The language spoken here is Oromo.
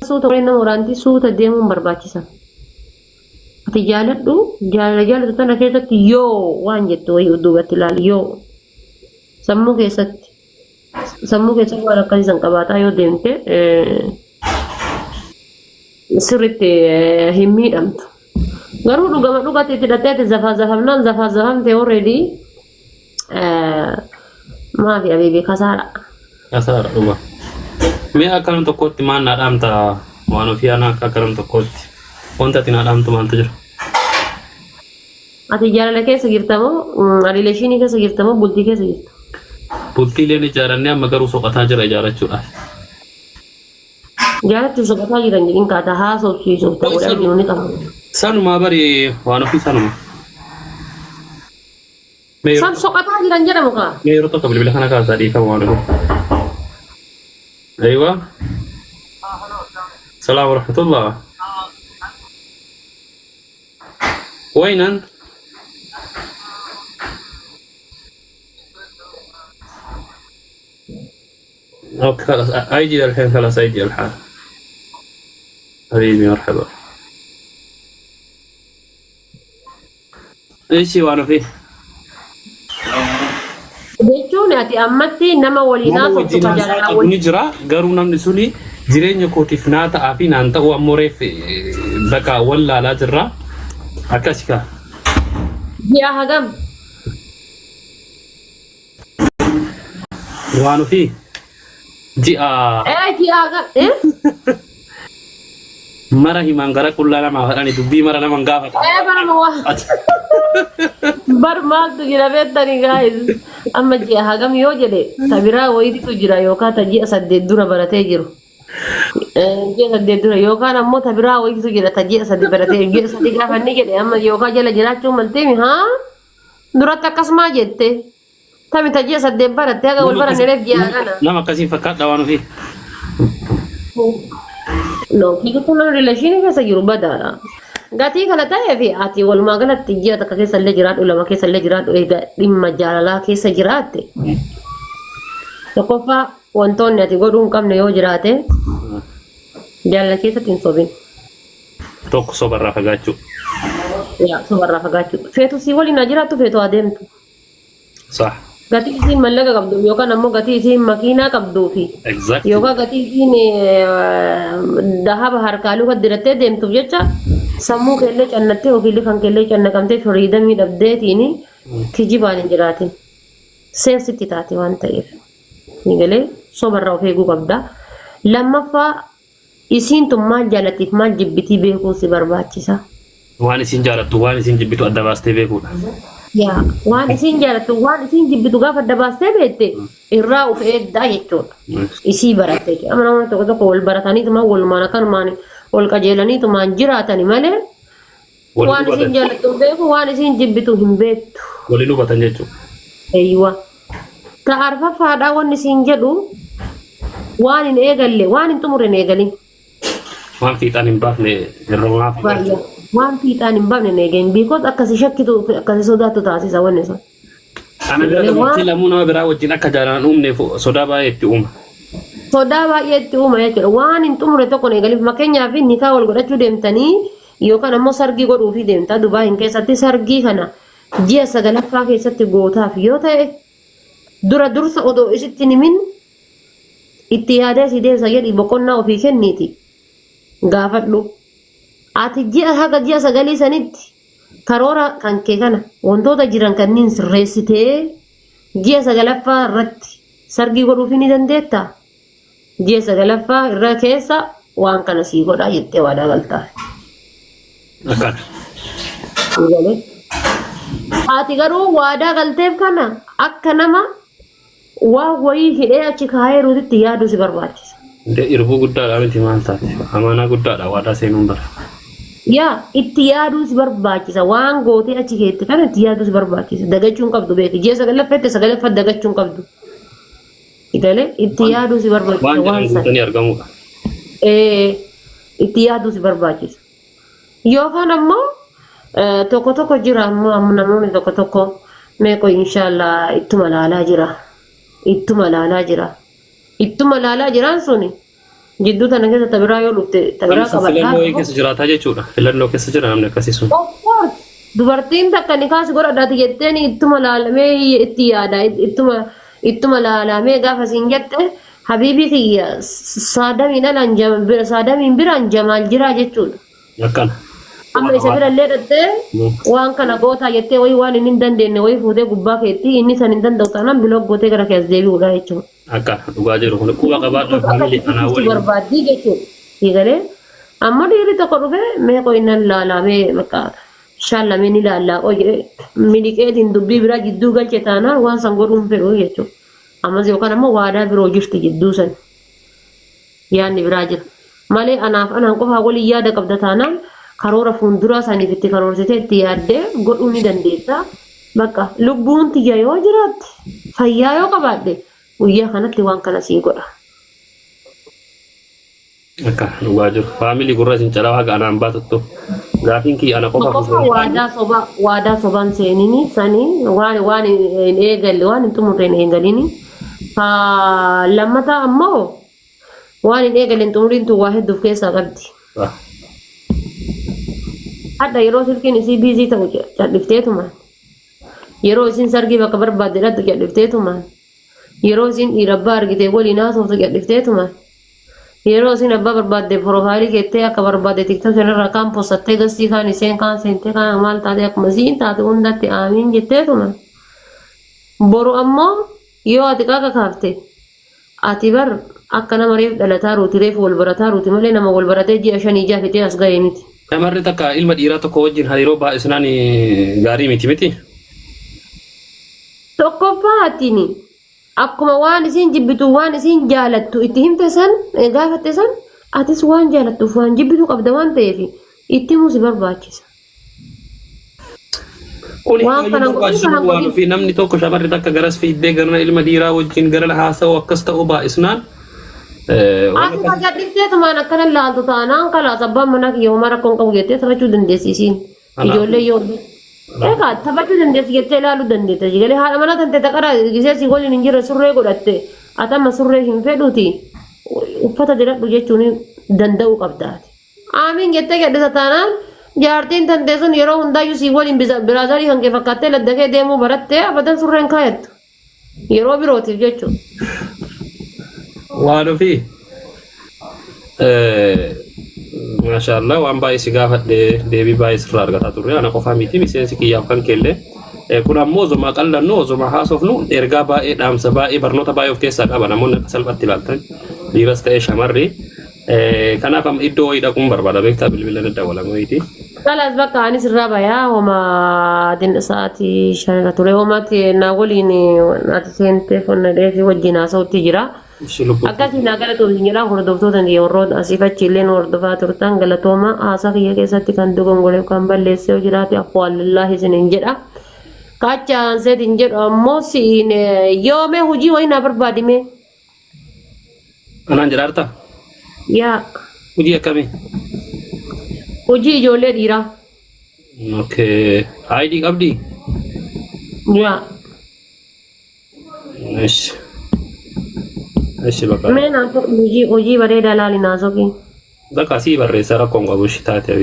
suuta waliin nama waraanti suuta deemuun barbaachisa. Ati jaaladhu jaalala jaalatu tana keessatti yoo waan jettu wayii duubatti ilaali yoo sammuu keessatti sammuu keessatti waan akkasii san qabaataa yoo deemte sirriitti hin miidhamtu. Garuu dhugama dhugatti itti hidhattee zafaa zafamnaan zafaa zafamte already maafi abiibi kasaara. Kasaara dhuga. Mee akka nam tokkootti maal naa dhaamta waan ofii ana akka nam tokkootti wanta ati naa dhaamtu maaltu jira? Ati jaalala keessa jirta moo rileeshinii keessa jirta moo bultii keessa jirta? Bultiileen ijaarannee amma garuu soqataa jira ijaarachuudhaaf. Jaalachuuf soqataa jiran jedhin kaata haasofsiisuuf ta'uu arginu ni qaba. Sanumaa bari waan ofii sanuma. Mee San soqataa jiran jedhamu kaa. Mee yeroo tokko bilbila kana kaasaa dhiifama waan dhufu. Aywa. Salaam warahmatullah. وين أنت؟ اوكي خلاص ايجي الحين خلاص ايجي الحال حبيبي مرحبا ايش وانا فيه Jechuun ati ammatti nama waliin Nama haasoftu wajjin ka haasaa jaalalaa qabu waliin ni jira garuu namni suni jireenya kootiif naa ta'aa fi naan ta'uu ammoo reef bakka wallaalaa jirra akkasi kaa. Ji'a hagam? Waan ofii ji'a Ee ji'a hagam? Eh? mara himaan gara qullaa namaa fadhani dubbii mara naman gaafata. Ee baruma waa. Bar maaltu jira beektanii guys. Amma ji'a hagam yoo jedhe ta biraa wayiitu jira yookaan ta ji'a 8 dura baratee jiru. Ji'a 8 dura yookaan ammoo ta biraa wayiitu jira ta ji'a 3 baratee ji'a 3 gaafa inni jedhe amma yookaan jala jiraachuu malteemi haa duratti akkasumaa jette. Tami ta ji'a 8 baratte haga wal baranne reef ji'a kana. Nama akkasii fakkaadha waan ofii. No, kiyyoo kun rileeshinii keessa jiru badaadha. Gatii kana ta'ee fi ati walumaa galatti ji'a takka keessa illee jiraadhu lama keessa illee jiraadhu egaa dhimma jaalalaa keessa jiraatte. Tokkoffaa wantoonni ati godhuu hin qabne yoo jiraate jaalala keessatti hin sobin. Tokko sobarraa fagaachuu. Yaa sobarraa fagaachuu. Feetu si waliin haa jiraattu feetu haa deemtu. Sah. Gatii isiin mallaqa qabdu yookaan ammoo gatii isiin makiinaa qabduu fi yookaan gatii isiin dahaba harkaa luka dirattee deemtuuf jecha sammuu keellee cannattee ofiillee kan keellee cannaqamtee firiidamii dhabdeetiin kijibaan hin jiraatin. Seef sitti taate waan ta'eef. Ni galee sobarraa of eeguu qabda. Lammaffaa Isiin tun maal jaallattiif maal jibbitii beekuun si barbaachisa. Waan isiin jaalattu waan isiin jibbitu adda baastee beekuudha. Yaa waan isiin jaalattu waan isiin jibbitu gaafa adda baastee beekte irraa of eegdaa jechuudha. Isii baratte jechuudha. Amma namoonni tokko tokko wal barataniitumaan walumaan akkanumaan wal qajeelaniitumaan jiraatani malee Waliin waan isiin hubatan. jaalattu hin beeku waan isiin jibbitu hin beektu. Waliin hubatan jechuudha. Eeywa. Ta arfaffaadhaa wanni isiin jedhu waan hin eegalle waan hin xumurre hin eegalin. Waan fiixaan hin baafne irra waan Baay'ee. Waan fiixaan hin baafne hin eegalin. Because akkasi shakkitu akkasi sodaattu taasisa wanni sun. Ana bira dabartee lamuu nama biraa wajjin akka jaalalaan uumneef sodaa baay'ee itti uuma. Sodaa baay'ee itti uuma jechuudha. Waan hin xumure tokko hin eegalin. Fakkeenyaaf nikaa wal godhachuu deemtanii yookaan ammoo sargii godhuufii deemta Dubaayin keessatti sargii kana ji'a sagalaffaa keessatti gootaaf yoo ta'e dura dursa odoo isitti hin himin itti yaadee si deebisa jedhi boqonnaa ofii kenniiti gaafadhu. Ati ji'a haga ji'a sagalii sanitti karoora kan kee kana wantoota jiran kanneen sirreessitee ji'a sagalaffaa irratti sargii godhuufii ni dandeettaa? Ji'a sagalaffaa irra keessa waan kana sii godhaa jettee waadaa galtaaf. Akkana. Galee. Ati garuu waadaa galteef kana akka nama waan wayii hidhee achi kaa'ee ruutitti yaaduu si barbaachisa. Indee irbuu guddaadha miti maal taate? Amaanaa guddaadha waadaa seenuun bara. Yaa itti yaaduu si barbaachisa waan gootee achi keette kana itti yaaduu si barbaachisa. Dagachuu hin qabdu beeki. Ji'a sagalaffatti sagalaffatti dagachuu hin qabdu. Galee itti yaaduu si barbaachisa Waan waan jedhan sana. guutanii argamuudha. Ee, itti yaaduu si barbaachisa. Yookaan ammoo tokko tokko jira ammoo amma namoonni tokko tokko meeqo inshaallah ittuma laalaa jira. Ittuma laalaa jira. Ittuma laalaa jiraan suni Jidduu tana keessa ta biraa yoo dhufte ta biraa Namni sun filannoo wayii qabadhaa. keessa jiraataa jechuudha. Filannoo keessa jira namni akkasii sun. Of course. Dubartiin takka nikaa si godhadhaati jetteen ittuma laalamee itti yaada ittuma ittuma laalamee gaafa siin jette habiibii kiyya saadamiin alaan saadamiin biraan jamaal jiraa jechuudha. Akkana. Amma isa bira illee dhattee waan kana gootaa jettee wayii waan inni hin dandeenye wayii fuutee gubbaa keetti inni san hin danda'u taanaan bilook gootee gara kee as deebi'uudha jechuudha. Akkana dhugaa jiru kun quba qabaadha Akka faamilii anaa itti waliin. barbaaddii jechuudha. Eegalee amma dhiirri tokko dhufee mee qoy nan laalaa mee bakka shaallamee ni laallaa qoy jedhee miliqeetiin dubbii biraa jidduu galche taanaan waan san godhuun fedhu jechuudha. Ammas yookaan ammoo waadaa biroo jirti jidduu san. Yaadni biraa jira. Malee anaaf anaan qofaa waliin yaada qabda taanaan karoora fuulduraa saniif itti karoorsitee itti yaaddee godhuu ni dandeetta. Bakka lubbuun tiyya yoo jiraatte fayyaa yoo qabaadhe guyyaa kanatti waan kana sii godha. Akka dhugaa jiru. Faamilii gurra isin calaa haga anaan baatuttu. Gaafiin kiyya ana qofaaf osoo Tokkoffaa hin taane. waadaa sobaa waadaa sobaan seenini sanii waan waan hin eegalle waan hin xumurre hin eegalini. Lammataa ammoo waan hin eegalle hin xumuriin tun waa hedduuf keessaa qabdi. Hadha yeroo silkiin isii biizii ta'u cal'ifteetumaan. Yeroo isiin sargii bakka barbaadde dhaqxu cal'ifteetumaan. Yeroo isiin dhiira abbaa argite waliin haasoftu cal'ifteetumaan. Yeroo isiin abbaa barbaadde piroofaayilii keettee akka barbaadde tiktok irraa kaan postattee gastii kaan isheen kaan seentee kaan maal taate akkuma isiin taate hundatti aamiin jetteetumaan. Boru ammoo yoo ati qaaqa kaafte ati bar akka nama reef dhalataa ruuti reef wal barataa ruuti malee nama wal baratee ji'a shanii ja'a fixee as ga'e miti. Shamarri takka ilma dhiiraa tokko wajjin hariiroo baay'isnaan gaarii miti miti. Tokkoffaa atiin akkuma waan isiin jibbitu waan isiin jaalattu itti himte san gaafatte san atis waan jaalattuuf waan jibbitu qabda waan ta'eef itti himuu si barbaachisa. Kuni Waan baay'ee kana godhin barbaachisu kana waan godhin. ofii namni tokko shamarri takka garas fiiddee gara ilma dhiiraa wajjin gara haasa'u akkas ta'uu baay'isnaan waan Ati akkas tajaajilteetumaan akkana laaltu taanaan kalaas abbaan manaa kiyya homaa rakkoon qabu jettee taphachuu dandeessi isiin. Kanaaf Ijoollee yoo Egaa taphachuu dandeessi jettee ilaaluu dandeetta. Galee haadha manaa tante taqara gisee si waliin hin jirre surree godhatte ati amma surree hin fedhuuti uffata diradhu jechuun danda'uu qabda ati. Aamiin jettee gadhisa taanaan jaartiin tantee sun yeroo hundaayyuu si waliin biraazarii kan kee fakkaattee ladda kee deemuu barattee abadan surreen kaayattu. Yeroo birootiif jechuudha. Waan ofii maashaallah waan baay'ee si gaafadhe deebii baay'ee sirraa argataa turre ana qofaa miti miseensi kiyyaaf kan keellee kun ammoo osoma qallannu osoma haasofnu ergaa baay'ee dhaamsa baay'ee barnoota baay'ee of keessaa qaba namoonni akka salphatti ilaaltan dhiiras ta'ee shamarri Kanaaf amma iddoo wayii dhaquun barbaada beektaa bilbila na dawwalama wayiiti. Kalaas bakka anis irraa bayaa homa din sa'aatii shanirra ture homaatti na waliin ati seentee fonna dheefi wajjin haasa'utti jira. Ishi lubbuu. Akkasii naa galatoom isin jedha hordoftoota kiyya warroota asiif achi illee nu hordofaa turtan galatooma haasaa kiyya keessatti kan dogongore kan balleessee yoo jiraate afwaallillaahi isiniin jedha. Kaacha aanseetiin jedhu ammoo siin yoomee hojii wayii naa barbaadime. Anaan jedhaarta? Yaa Hojii akkamii? hojii ijoollee dhiiraa. Okay. ID qabdii? Yaa Ishi. Ishi bakka. mee naaf hojii hojii bareedaa laali naa soqii. Bakka asii barreessaa rakkoon qabu ishi taate.